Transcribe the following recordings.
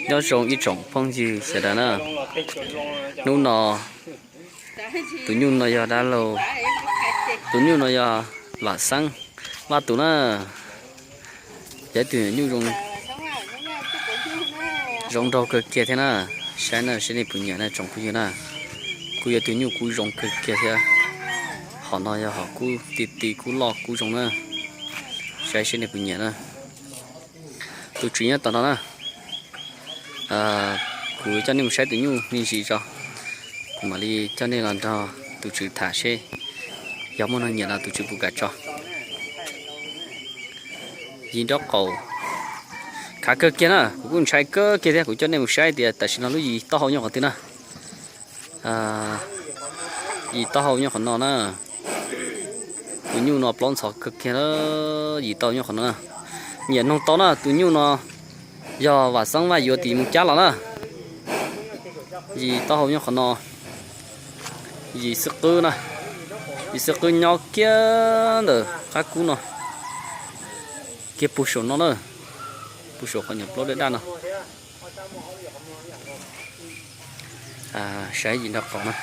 Nyob zoo ib tsoom phooj ywg sawv daws na. Hnub no tus nyuj no yog dab laug, tus nyuj no yog Vam Xeeb Vaj tus na. Yog ib tug nyuj zoo nraug kawg kiag thiab na. Saib na, saib nej puas nyiam na tsoom phooj ywg na. Kuj yog tus nyuj kub zoo kawg kiag thiab. Hom no yog hom kub ti ti kub loj kub zoo na. Saib saib nej puas nyiam na. Tus tswv nyob tom no na. Kuv coj nej mus saib tus nyuj me ntsis tso, kuv mam li coj nej los nrog tus tswv tham seb yog muaj neeg nyiam los tus tswv puas kam tso. Yim nraub qaum khav kawg kiag na, kuv kuj ntshai kawg kiag thiab. Kuv coj nej mus saib tias tam sim no lub yim taub hau nyob qhov twg na. Yim taub hau nyob qhov no na. Tus nyuj no plaub ntxhov kawg kiag, yim taub hau nyob qhov no na. Nyiam noog tau na, tus nyuj no yog Vam Xeeb Vaj yuav tim Moos Cab los na. Yim taub hau nyob qhov no. Yim xwb qwb na, yim xwb qwb nyob kiag ntawm qab kub no, kiag puag saum no na, puag saum qhov nyuam plaub daj daj no. Saib yim nraub qaum na,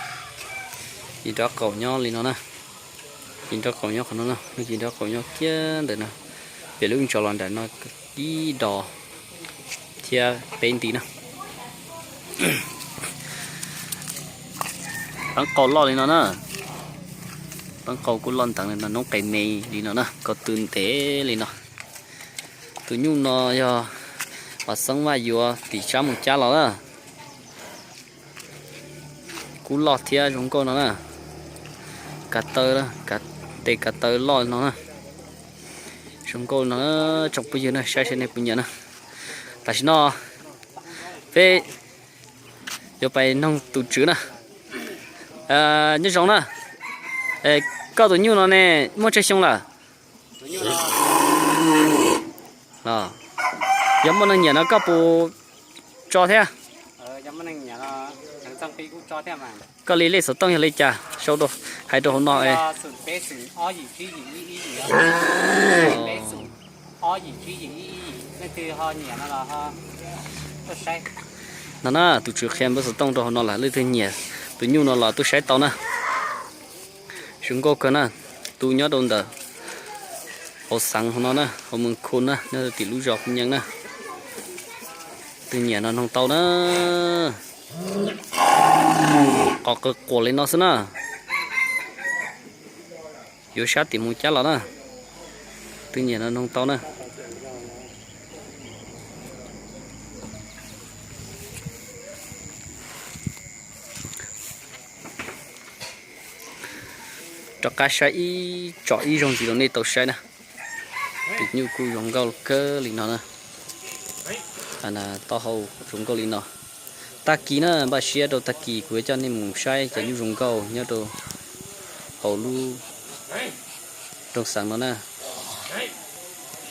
yim nraub qaum nyob li no na, yim nraub qaum nyob qhov no na, yim nraub qaum nyob kiag ntawm no, pem lub ntsos los nram no ib dos thiab peb nti na. Peeb qau loj li no na, peeb qau kuj loj nteev li no, noob qes me li no na, ko tw ntev li no. Tus nyuj no yog Vam Xeeb Vaj yuav tim sab Moos Cab los na. Kub loj thiab zoo nkauj no na. Kav taw, tes kav taw loj no na. Zoo nkauj no, tsoom phooj ywg na, saib saib nej puas nyiam na. Tam sim no peb yuav pais noog tus tswv na. Nyob zoo na, koj tus nyuj no ne muaj tsawg xyoo lawm? Yog muaj neeg nyiam no koj puas tso thiab? Koj li lej xov tooj yog li cas sau, hais rau hauv no. No na, tus tswv qhia npawb xov tooj rau hauv no lawm, leej twg nyiam tus nyuj no los tuaj saib tau na. Zoo nkauj kawg na, tu nyob rau ntawm hauv xeev hauv no na, hauv Moos Khu na, nyob rau tim lub zos Khu Nyees na. Tus nyiam no noog tau na. Qos qw quas li no xwb na. Yuav sab tim Moos Cab los na. Tus nyiam no noog tau na. Rov qab saib ib tsom ib zaug ntxiv rau nej tau saib na. Tus nyuj kuj zoo nkauj kawg li no na. Taub hau zoo nkauj li no. Tag kis na, npaj siab rau tag kis kuv yuav coj nej mus saib cov nyuj zoo nkauj nyob rau hauv lub rooj xeev no na.